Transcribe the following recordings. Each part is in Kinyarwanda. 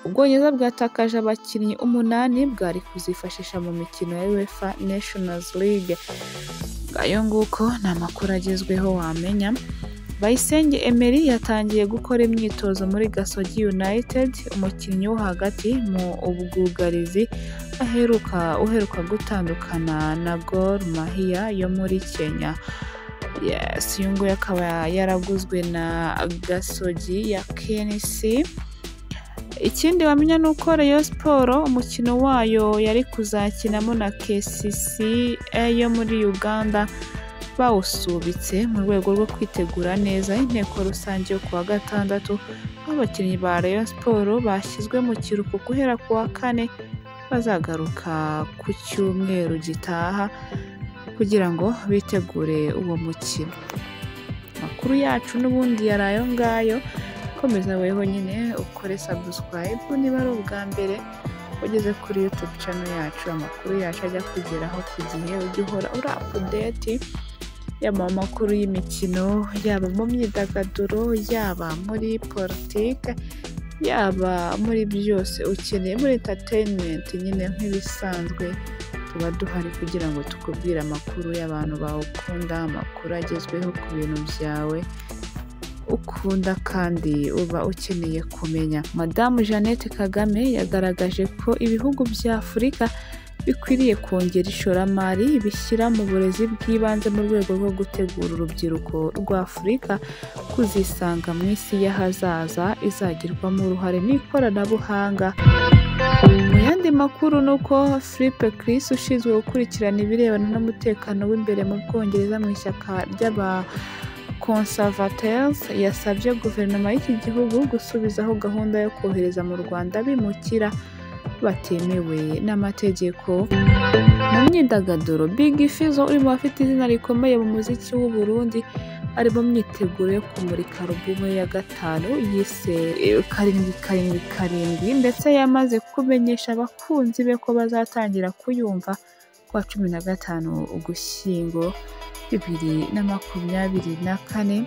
Ubwongereza bwatakaje abakinnyi 8 bwari kuzifashisha mu mikino ya UEFA Nations League. Ngayo nguko ni amakuru agezweho wamenya. Bayisenge Emery yatangiye gukora imyitozo muri Gasogi United, umukinnyi wo hagati mu ubwugarizi uheruka gutandukana na Gor Mahia yo muri Kenya. Yes, uyu nguyu akaba yaraguzwe na Gasogi ya KNC. Ikindi wamenya ni uko Rayon Sports umukino wayo yari kuzakinamo na KCCA yo muri Uganda bawusubitse mu rwego rwo kwitegura neza inteko rusange yo kuwa gatandatu, aho abakinnyi ba Rayon Sports bashyizwe mu kiruhuko guhera kuwa kane bazagaruka ku cyumweru gitaha kugira ngo bitegure uwo mukino. Amakuru yacu n'ubundi yari ayo ngayo. Komeza weho nyine ukore subscribe niba ari ubwa mbere ugeze kuri YouTube channel yacu, amakuru yacu ajya kugeraho ku gihe, ujye uhora uri update yaba mu makuru y'imikino, yaba mu myidagaduro, yaba muri politike, yaba muri byose ukeneye muri entertainment nyine nk'ibisanzwe tuba duhari kugira ngo tukubwire amakuru y'abantu bawukunda, amakuru agezweho ku bintu byawe ukunda kandi uba ukeneye kumenya. Madamu Jeannette Kagame yagaragaje ko ibihugu bya Afurika bikwiriye kongera ishoramari bishyira mu burezi bw'ibanze mu rwego rwo gutegura urubyiruko rwa Afurika kuzisanga mu isi y'ahazaza izagirwamo uruhare n'ikoranabuhanga. Mu yandi makuru ni uko Philippe Chris ushinzwe gukurikirana ibirebana n'umutekano w'imbere mu Bwongereza mu ishyaka ry'aba Conservateurs yasabye guverinoma y'iki gihugu gusubizaho gahunda yo kohereza mu Rwanda abimukira batemewe n'amategeko. Mu myidagaduro, Big Fizzo uri mu bafite izina rikomeye mu muziki w'u Burundi ari mu myiteguro yo kumurika alubumu ye ya 5 yise 777, ndetse yamaze kumenyesha abakunzi be ko bazatangira kuyumva kuwa 15 Ugushyingo 2024.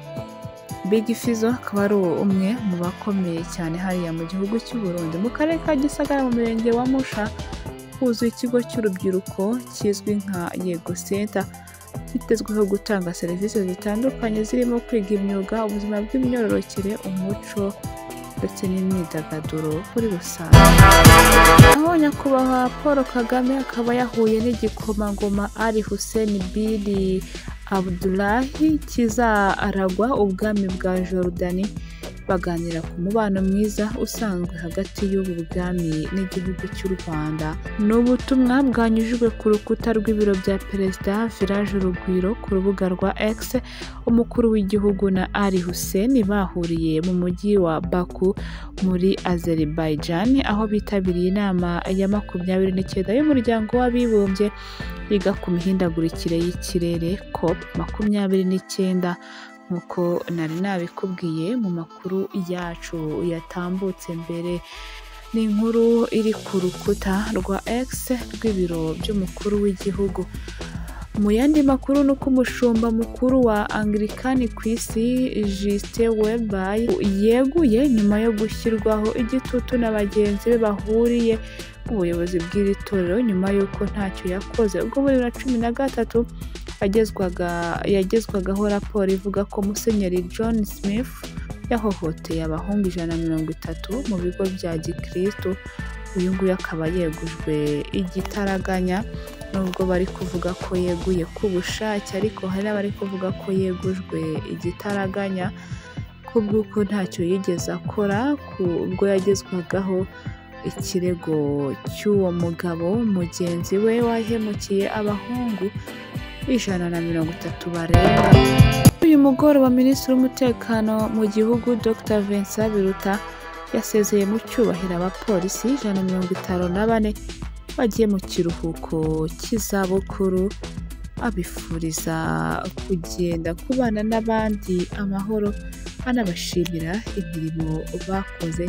Big Fizzo akaba ari umwe mu bakomeye cyane hariya mu gihugu cy'u Burundi. Mu karere ka Gisagara mu murenge wa Musha huzuye ikigo cy'urubyiruko kizwi nka Yego Center, kitezweho gutanga serivisi zitandukanye zirimo kwiga imyuga, ubuzima bw'imyororokere, umuco ndetse n'imyidagaduro muri rusange. Aho nyakubahwa Paul Kagame akaba yahuye n'igikomangoma Ali Hussein bin Abdullahi kizaragwa ubwami bwa Jordani, baganira ku mubano mwiza usanzwe hagati y'ubu bwami n'igihugu cy'u Rwanda. Ni ubutumwa bwanyujijwe ku rukuta rw'ibiro bya Perezida Village Urugwiro ku rubuga rwa X. Umukuru w'igihugu na Ali Hussein bahuriye mu mujyi wa Baku muri Azerbaijan, aho bitabiriye inama ya 29 y'umuryango w'abibumbye yiga ku mihindagurikire y'ikirere COP 29, nk'uko nari nabikubwiye mu makuru yacu yatambutse mbere. Ni inkuru iri ku rukuta rwa X rw'ibiro by'umukuru w'igihugu. Mu yandi makuru ni uko umushumba mukuru wa Anglikani ku isi Justin Welby yeguye nyuma yo gushyirwaho igitutu na bagenzi be bahuriye mu buyobozi bw'iri torero nyuma y'uko ntacyo yakoze ubwo muri 2013 yagezwagaho raporo ivuga ko Musenyeri John Smith yahohoteye abahungu 130 mu bigo bya gikristo. Uyu nguyu akaba yegujwe igitaraganya, nubwo bari kuvuga ko yeguye ku bushake, ariko hari n'abari kuvuga ko yegujwe igitaraganya kubw'uko ntacyo yigeze akora ubwo yagezwagaho ikirego cy'uwo mugabo mugenzi we wahemukiye abahungu 130 barenga. Uyu mugoroba Minisitiri w'Umutekano mu gihugu Dr Vincent Biruta yasezeye mu cyubahiro abapolisi 154 bagiye mu kiruhuko cy'izabukuru, abifuriza kugenda kubana n'abandi amahoro, anabashimira imirimo bakoze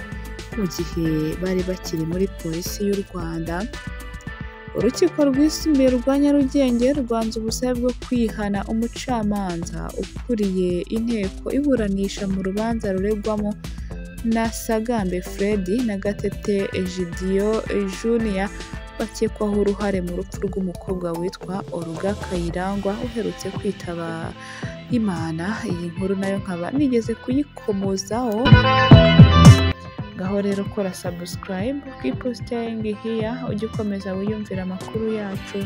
mu gihe bari bakiri muri polisi y'u Rwanda. Urukiko rwisumbuye rwa Nyarugenge rwanze ubusabe bwo kwihana umucamanza ukuriye inteko iburanisha mu rubanza ruregwamo na Sagambe Fred na Gatete Egidio Junior bakekwaho uruhare mu rupfu rw'umukobwa witwa Olga Kayirangwa uherutse kwitaba Imana. Iyi nkuru nayo nkaba nigeze kuyikomozaho. Ngaho rero kora subscribe, keep staying here, ujye ukomeza wiyumvira amakuru yacu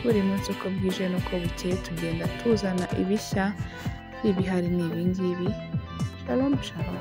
buri munsi uko bwije n'uko bukeye, tugenda tuzana ibishya, ibihari ni ibingibi. Shalom shalom.